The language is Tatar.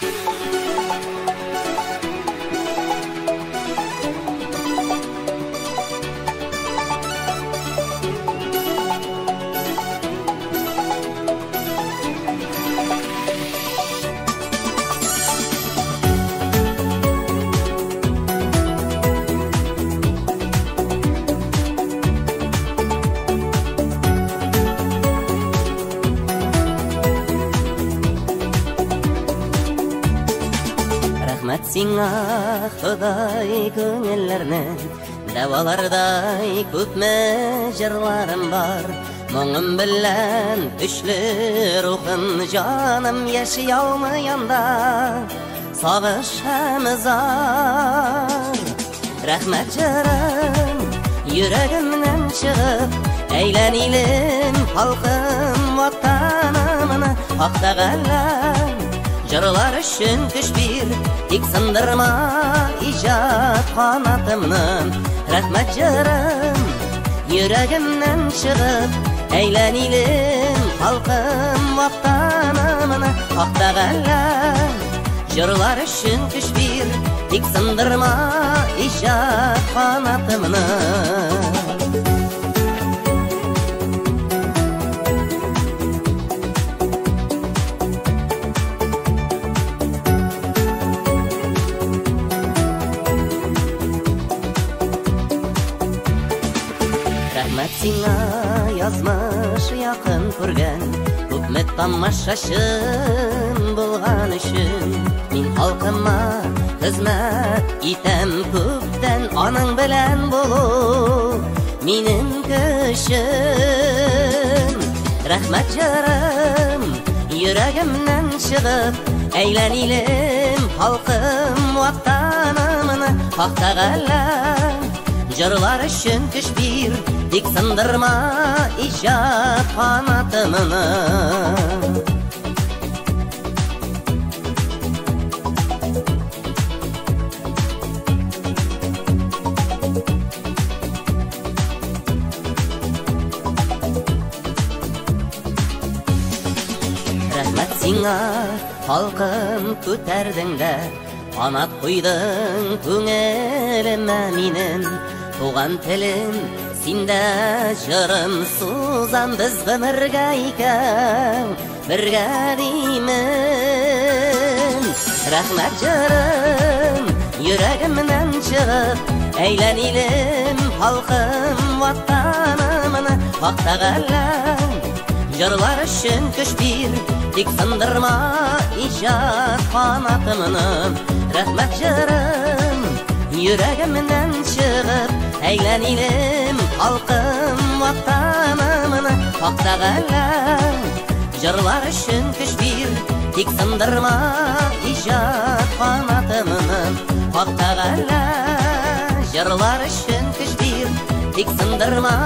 Рәхмәт сиңа, Ходай, күңелләрне дәвалардай күпме җырларым бар. Моңым белән көчле рухым, җаным яши алмый анда сагыш һәм зар. Рәхмәт җырым йөрәгемнән чыгып, әйлән илем, халкым, ватанымны. Хак Тәгалә, җырлар өчен көч бир, тик сындырма иҗат канатымны. Рәхмәт җырым йөрәгемнән чыгып, әйлән илем, халкым, ватанымны. Хак Тәгалә, җырлар өчен көч бир, тик сындырма иҗат канатымны. Рәхмәт сиңа, язмыш, якын күргән күпме тамашачым булган өчен. Мин халкыма хезмәт итәм күптән, аның белән булу минем көчем. Рәхмәт җырым йөрәгемнән чыгып, әйлән илем, халкым, ватанымны. Хак Тәгалә, җырлар өчен көч бир, тик сындырма иҗат канатымны. Рәхмәт сиңа, халкым, күтәрдең дә канат куйдың күңелемә минем. Туган телем, синдә җырым сузам, без гомергә икәү бергә димен. Рәхмәт җырым йөрәгемнән чыгып, әйлән илем, халкым, ватанымны. Хак Тәгалә, җырлар өчен көч бир, тик сындырма иҗат канатымны. Рәхмәт җырым йөрәгемнән чыгып, әйлән илем, халкым, ватанымны. Хак Тәгалә, җырлар өчен көч бир, тик сындырма иҗат канатымны. Хак Тәгалә, җырлар өчен көч бир, тик сындырма